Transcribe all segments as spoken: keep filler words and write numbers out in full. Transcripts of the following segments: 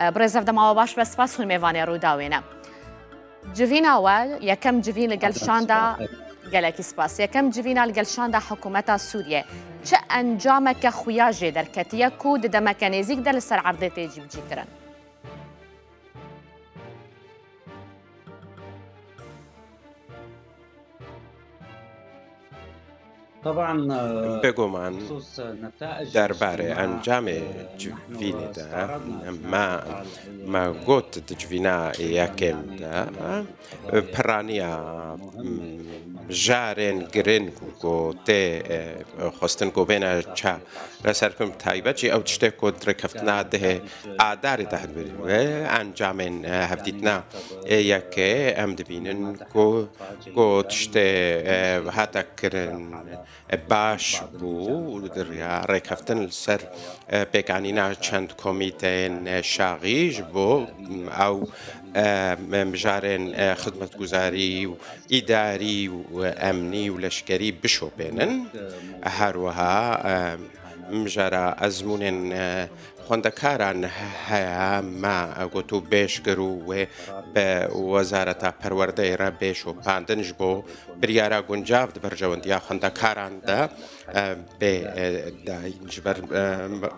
E, birêz, ev dema we baş be, spas, hûn mêvanê Rûdawê ne. Civîna we, yekem civîn li gel şanda, gelekî spas. Yekem civîna li gel şanda hikûmeta Sûriyê çi encameke xuya jê derketiye ku di demeke nêzîk de li ser erdê tê cîbicîkirin? Bêguman derbarê encamê civînê de me, me got di civîna yekêm de, piraniya, m, mijarên giring ku tê, e, xwestin ku bêne çareserkirin, bi taybet jî ew tiştê ku di rêkeftina dehê Adarê de hilbirî wê encamên, e, hevdîtina ê yekê em dibînin ku, ku tiştê, e, hate kirin, e, baş bû û di riya rêkeftin li ser, e, pêkanîna çend komîteyên, e, şaxî ji bo, m, ew, e, m, mijarên, e, xizmetguzarî û îdarî û emnî û leşkerî bişopênin. Her wiha, e, mijara ezmûnên, e, xwendekaran heye, me gotûbêj kir û wê bi Wezareta Perwerdeyê re bê şopandin ji bo biryara guncav di berjewendiya xwendekaran de, e, bê, e, dayîn. Ji ber, e,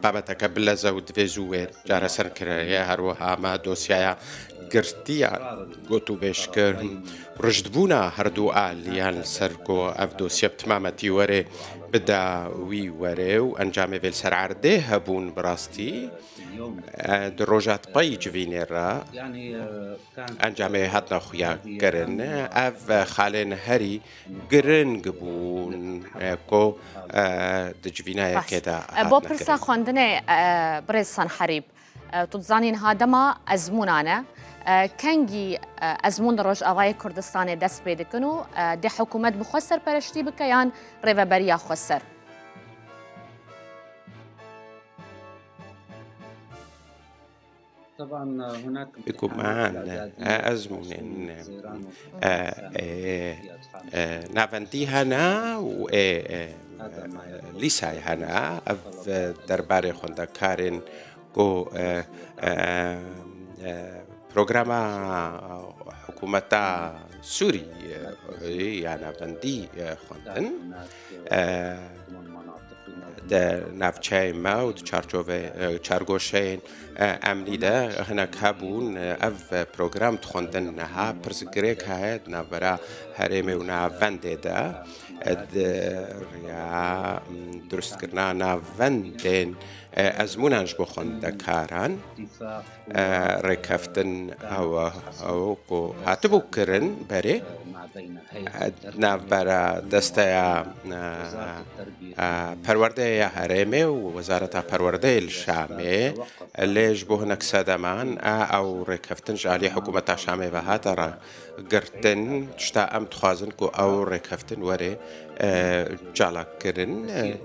babeteke bi leze û divê zû wê çareser kireye. Her wiha me dosyaya girtiya gotûbêj kir. Rijdbûna herdu aliyan li ser ku ev dosye bi timametî were bide wî were û encamê vê li ser erdê hebûn bi rastî, e, di roja di pey civînê re encamê hatina xuya kirin. Ev xalên herî giring bûn, e, ku, e, di civîna yekê de, e, bo pirsa xwendinê, e, birêz Sanherîb, e, tu dizanî niha dema ezmûnan e. E, kengî, e, ezmûn di Rojavayê Kurdistanê dest pê dikin û, e, dê hikûmet bi xwe serpereştî bike yan Rêveberiya Xweser? Bêguman, e, ezmûnên, e, e, e, navendî hene û ê, e, lîsayê hene. Ev, e, derbarê xwendekarên ku, e, e, e, programa hikûmeta Sûrî, e, ya navendî, e, xwendin, e, di navçeyê me û di çarçovê, e, çargoşeyên, e, emnî de hinek hebûn, e, ev program dixwendin. Niha pirsgirêk heye di navbera herêmê û navendê de, e, di riya, m, durustkirina navendên, e, ezmûnan ji bo xwendekaran, e, rêkeftin ew, ew ku hatibû kirin berê, e, navbera desteya, e, e, perwerdeyê ya herêmê û Wezareta Perwerdeyê li Şamê, lê ji bo hinek sedeman, e, ew rêkeftin ji alî hikûmeta Şamê ve hate ra girtin. Tişta em dixwazin ku ew rêkeftin were, e, çalakkirin, e,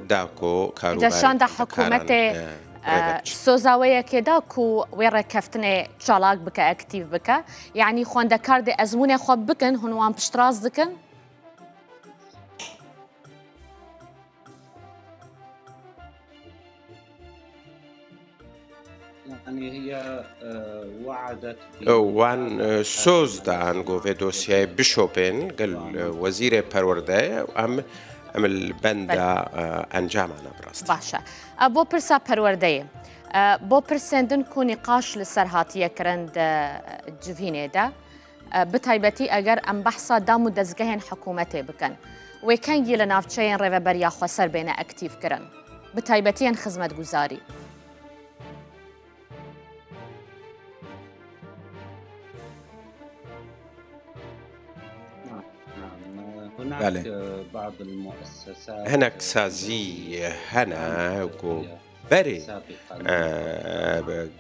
da ku karûbarên Îca şanda xwendekaran, hikûmetê, e, e, rêve biçin. Soza wê yekê da ku wê rêkeftinê çalak bike, aktîf bike. Yanî xwendekar dê ezmûnê xwe bikin, hûn wan piştrast dikin? Wan, e, soz dan ku vê dosyayê bişopên gel, e, wezîrê perwerdeyê û em, em li benda, e, encamana bi rastî. Baş e. E, bo pirsa perwerdeyê, e, bo pirsên din ku nîqaş li ser hatiye kirin di, e, civînê de, e, bi taybetî eger em behsa dam û dezgehên hikûmetê bikin, wê kengî li navçeyên Rêveberiya Xweser bêne aktîf kirin, bi taybetî yên xizmetguzarî? Belê. Hinek sazî hene ku berê, e,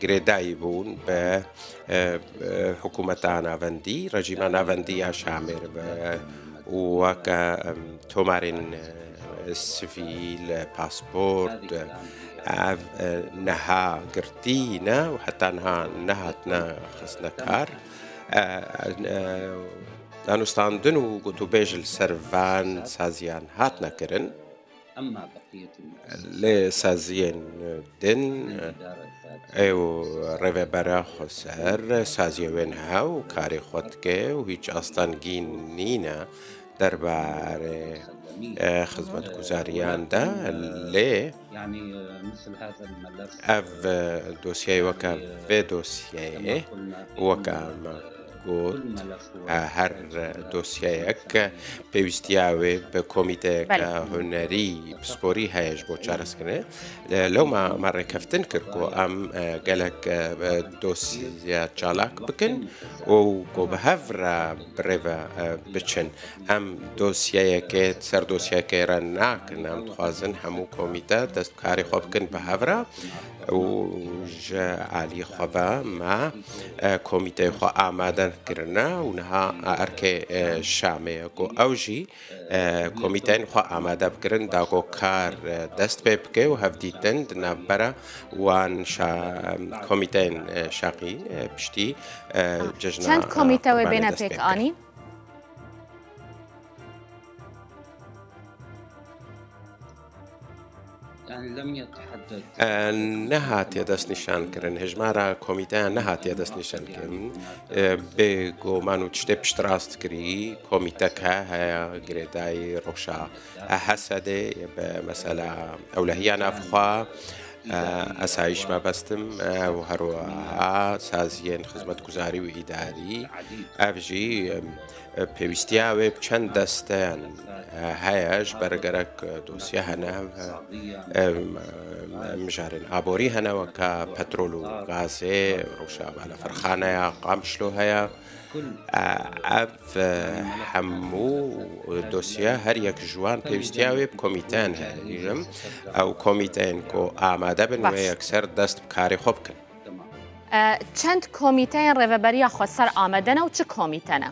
girêdayî bûn bi, e, e, hikûmeta navendî, rejîma navendî ya Şamê re ve û weke, em, tomarên, e, sivîl, pasport, ev, e, niha girtî ne û heta niha nehatine xistine kar. E, e, danûstandin û gotûbêj li ser van saziyan hatine kirin. Lê saziyên din, ew rêvebera xweser, saziyê wê niha û karê xwe dike û hîç astengî nîne derbarê, e, xizmetguzariyan de. Lê ev, e, dosyeyê weke vê dosyeyê, weke me got, e, her dosyeyek pêwîstiya wê bi komîteyeke hunerî, pisporî heye ji bo çareserkirinê. E, lewma me rêkeftin kir ku em, e, gelek, e, dosya çalak bikin û ku bi hev re bi rê ve, e, biçin. Em dosyeyekê ser dosyeyekê re nakin. Em dixwazin hemû komîte dest bi karê xwe bikin bi hev re û ji alî xwe ve me, e, komîteyê xwe amade kirine û niha erkê, e, Şamê ye ku ew jî, e, komîteyên xwe amade bikirin da ku kar, e, dest pê bike û hevdîtin di navbera wan şa-, komîteyên, e, şaqî, e, piştî, e, cejna, Çend e, komîte wê Qurbanê bêne dest pê bike. Pêkanîn? E, nehatiye destnîşankirin, hejmara komîteyan nehatiye destnîşankirin. E, bêguman û tiştê piştrast kirî, komîteke heye, girêdayî rewşa Hesedê, bi mesela ewlehiya navxwe, e, esayîş mebestim, e, û her wiha saziyên xizmetguzarî û îdarî. Ev jî, e, pêwîstiya wê bi çend desteyan, e, heye, ji ber gerek, e, dosye hene, e, e, mijarên aborî hene, weke petrol û gazê, rewşa balafirxaneya Qamişlo heye. E, ev, e, hemû dosye her yek ji wan pêwîstiya wê bi komîteyan heye. Ew komîteyên ku amade bin, wê Baş. yekser dest bi karê xwe bikin. E, çend komîteyên Rêveberiya Xweser amade ne û çi komîte ne?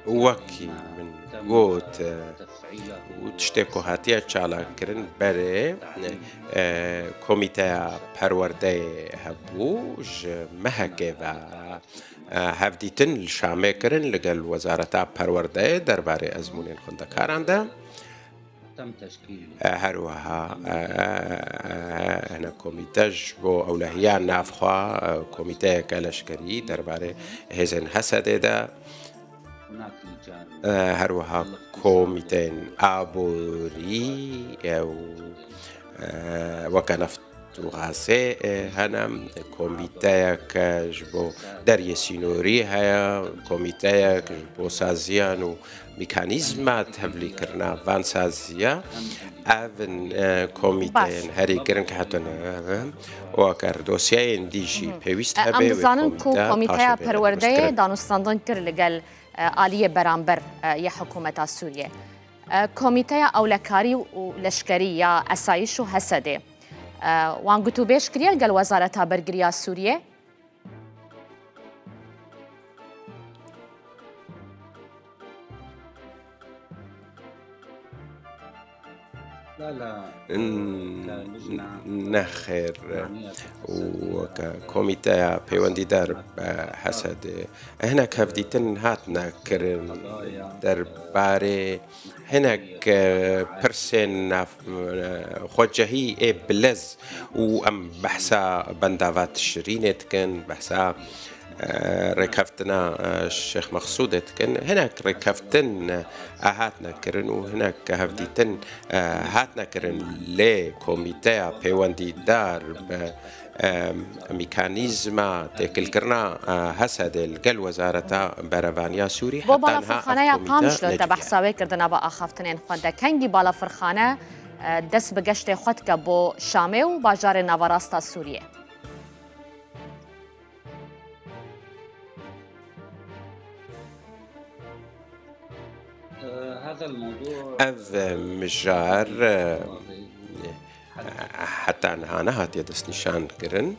Wekî min got, e, û tiştê ku hatiye çalakkirin berê, e, komîteya perwerdeyê hebû, ji mehekê ve, e, hevdîtin li Şamê kirin, li gel Wezareta Perwerdeyê derbarê ezmûnên xwendekaran de. E, her wiha, e, e, e, hene komîte ji bo ewlehiya navxwe, e, komîteyeke leşkerî derbarê hêzên Hesedê de. E, her wiha komîteyên aborî, e, û, e, weke neft û gazê, e, hene, komîteyek, e, ji bo deriyê sînorî heye, komîteyek ji bo saziyan û mekanîzma tevlîkirina van saziya. Ev in, e, komîteyên Baş. herî giring hatine, e, û eger dosyeyên dî jî Hı hı. pêwîst E, hebe, em wê dizanin ku komîte Komîteya paşê bê Perwerdeyê danûstandin. danûstandin kir li gel, e, aliyê beramber, e, yê hikûmeta Sûriyê. E, Komîteya Ewlekarî û Leşkerî ya Esayîş û Hesedê, e, wan gotûbêj kiriye li gel Wezareta Bergiriya Sûriyê? N-, nexêr, û weke komîteya peywendîdar bi Hesedê hinek hevdîtin hatine kirin derbarê hinek, e, pirsên nav-, e, xwecihî ê bilez û em behsa bendava Tişrînê dikin, behsa, e, rêkeftina, e, Şêx Mexsûdê dikin. Hinek rêkeftin, e, hatine kirin û hinek hevdîtin, e, hatine kirin, lê komîteya peywendîdar bi, e, mekanîzma têkilkirina, e, Hesedê li gel Wezareta Berevaniya Sûrî Bo heta niha ev balafirxaneya komîte Qamişlo te necihî. behsa wê kir di nava axaftinên xwe de. Kengî balafirxane, e, dest bi geştê xwe dike bo Şamê û bajarê naverasta Sûriyê? Ev mijar, e, heta niha nehatiye destnîşankirin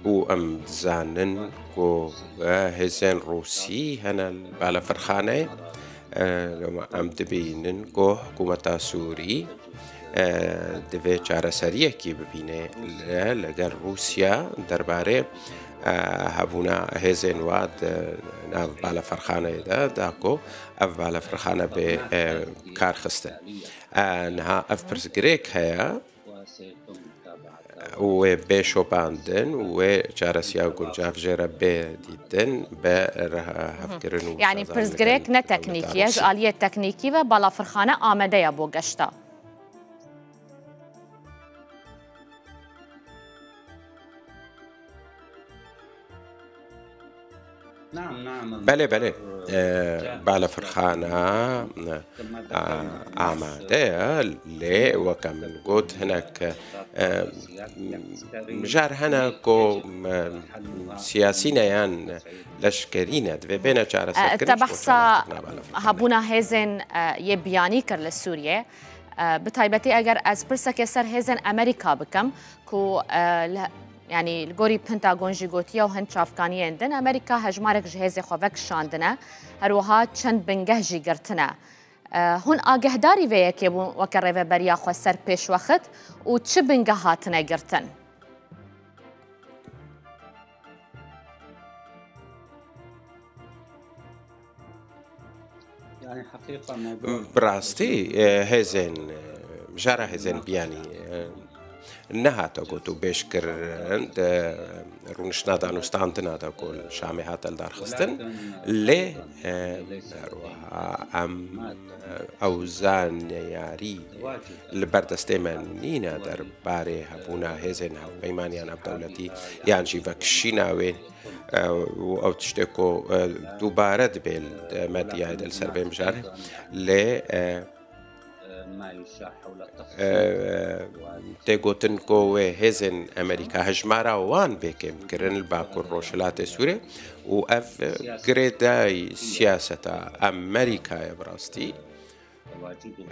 û em dizanin ku, e, hêzên Rûsî hene li balafirxaneyê. E, loma em dibînin ku hikûmeta Sûrî, e, divê çareseriyekî bibîne li, li gel Rûsya derbarê, e, hebûna hêzên wa di nav balafirxaneyê de, da ku ev balafirxane bê, e, kar xistin. E, niha ev pirsgirêk heye. Wê bê şopandin, wê çaresiya guncav jê re bê dîtin, be re hevkirin û Yani sazan pirsgirêk ne teknîkî ye, ji aliyê teknîkî ve balafirxane amade ye bo geşta. Belê, belê. E, balafirxana, e, a, amade ye, lê weke min got, hinek, e, mijar hene ku, e, siyasî ne yan leşkerî ne, divê bêne çareserkirin. E, te ji bo behsa çareserkirina balafirxanê. Hebûna hêzên, e, yê biyanî kir li Sûriyê. E, bi taybetî eger ez pirsekê ser hêzên Amerîka bikim, ku, e, li, yanî li gorî Pentagon jî gotiye û hin çavkaniyên din, Amerîka hejmarek ji hêzê xwe vekişandine, her wiha çend bingeh jî girtine. E, hûn agehdarî vê yekê bûn weke Rêveberiya Xweser pêşwext û çi bingeh hatine girtin? Bi rastî, e, hêzên, e, mijara hêzên biyanî, e, nehate gotûbêjkirin, di rûniştina danûstandina de ku li Şamê hate lidarxistin, lê, e, her wiha em, e, ew zaneyarî li ber destê me nîne derbarê hebûna hêzên hevpeymaniya navdewletî yan jî vekişîna wê. E, û ew tiştê ku, e, dubare dibe li medyayê de li ser vê mijarê. Lê, e, e, tê gotin ku wê hêzên Amerîka hejmara wan bê kêmkirin li Bakur Rojhilatê Sûrê û ev, e, girêdayî siyaseta Amerîkayê bi rastî.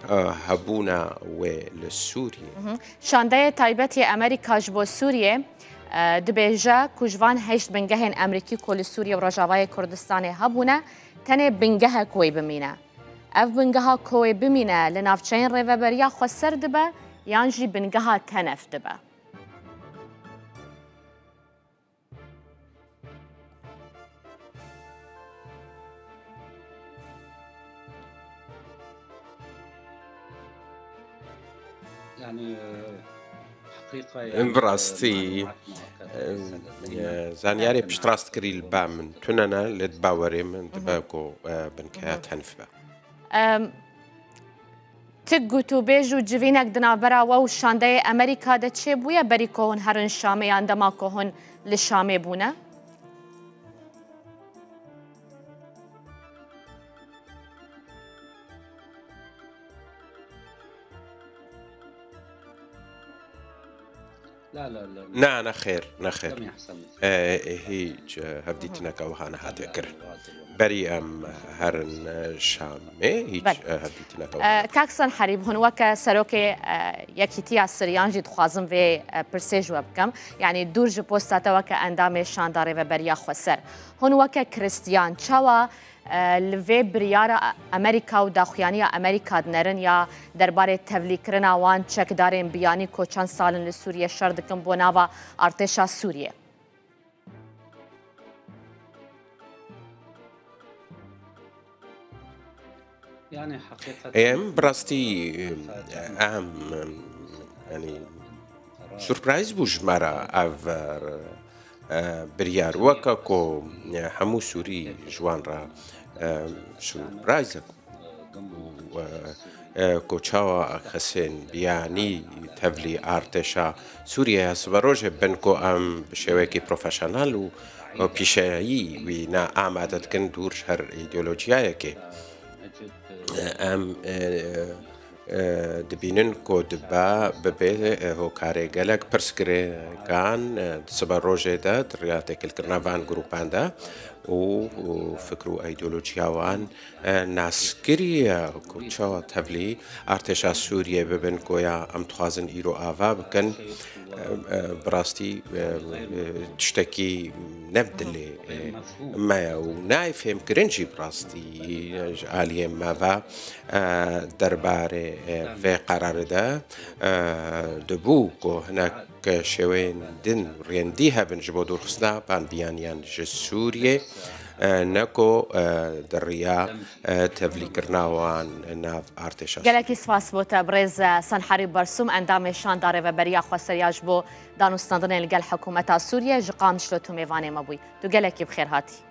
e, hebûna wê li Sûriyê. Mhm. Şandeyê taybet yê Amerîka ji bo Sûriyê, e, dibêje ku ji van heşt bingehên Amerîkî ku li Sûriyê û Rojavayê Kurdistanê hebûne, tenê bingehek wê bimîne. Ev bingeha ku wê bimîne li navçeyên Rêveberiya Xweser dibe yan jî bingeha Tenef dibe? Yanî, e, heqîqa, yanî, bi rastî, e, e, zaniyarê piştrast kirî li ba min tune ne, lê di bawerê min dibe ku, e, binkeya tenf be. Em, Ti gotûbêj û civînek di navbera we û şandeyê Amerîka de çêbûye berî ku hûn herin Şamê yan dema ku hûn li Şamê bûne? La, la, la, la. Na, nexêr, nexêr. Lem yahsel. E, e, hîç, e, hevdîtineke wiha nehatiye kirin. Berî em herin, e, Şamê, hîç, Belê. e, hevdîtineke wiha E, nekirin. Kak Sanherîb, hûn weke serokê, e, Yekîtiya Siryan jî dixwazim vê, e, pirsê ji we bikim. Yanî dûr ji posta te weke endamê Şanda Rêveberiya Xweser. Hûn weke Kristiyan, çawa e, li vê biryara Amerîka û daxuyaniya Amerîka dinerin ya derbarê tevlîkirina wan çekdarên biyanî ku çend sal in li Sûriyê şer dikin bo nava artêşa Sûriyê? Yanî heqîqeten Em bi rastî, em, yanî, surpriz bû ji me re ev, e, biryar. Weke ku, e, hemû Sûrî ji wan re, e, surprizek bû, e, e, ku çawa kesên biyanî tevlî artêşa Sûriyê ya siberojê bin ku em bi şêweyekî profesyonel û, û pîşeyî wî ne amade dikin dûr ji her îdeolojiyayekê. E, em, e, e, dibînin ku dibe, bibe, e, hokarê gelek pirsgirêkan, e, di sibe rojê de di riya têkilkirina van grûpan de û, û fikr û îdeolojiya wan, e, nas kiriye ku çawa tevlî artêşa Sûriyê bibin, goya em dixwazin îro ava bikin. E, e, bi rastî, e, e, tiştekî ne bi dilê, e, me ye û nayê fêmkirin jî bi rastî ji aliyê me ve, e, derbarê, e, vê qerarê de, e, dibû ku hinek şêweyên din rêndî hebin ji bo dûrxistina van biyaniyan ji Sûriyê, e, ne ku, e, di riya, e, tevlîkirina wan nav artêşa Gelekî spas bo te birêz, e, Senherî Bersûm, endamê Şanda Rêveberiya Xweseriya ji bo danûstandinê li gel hikûmeta Sûriyê ji Qamişlo tu mêvanê me bûyî. Tu gelekî bi xêr hatî.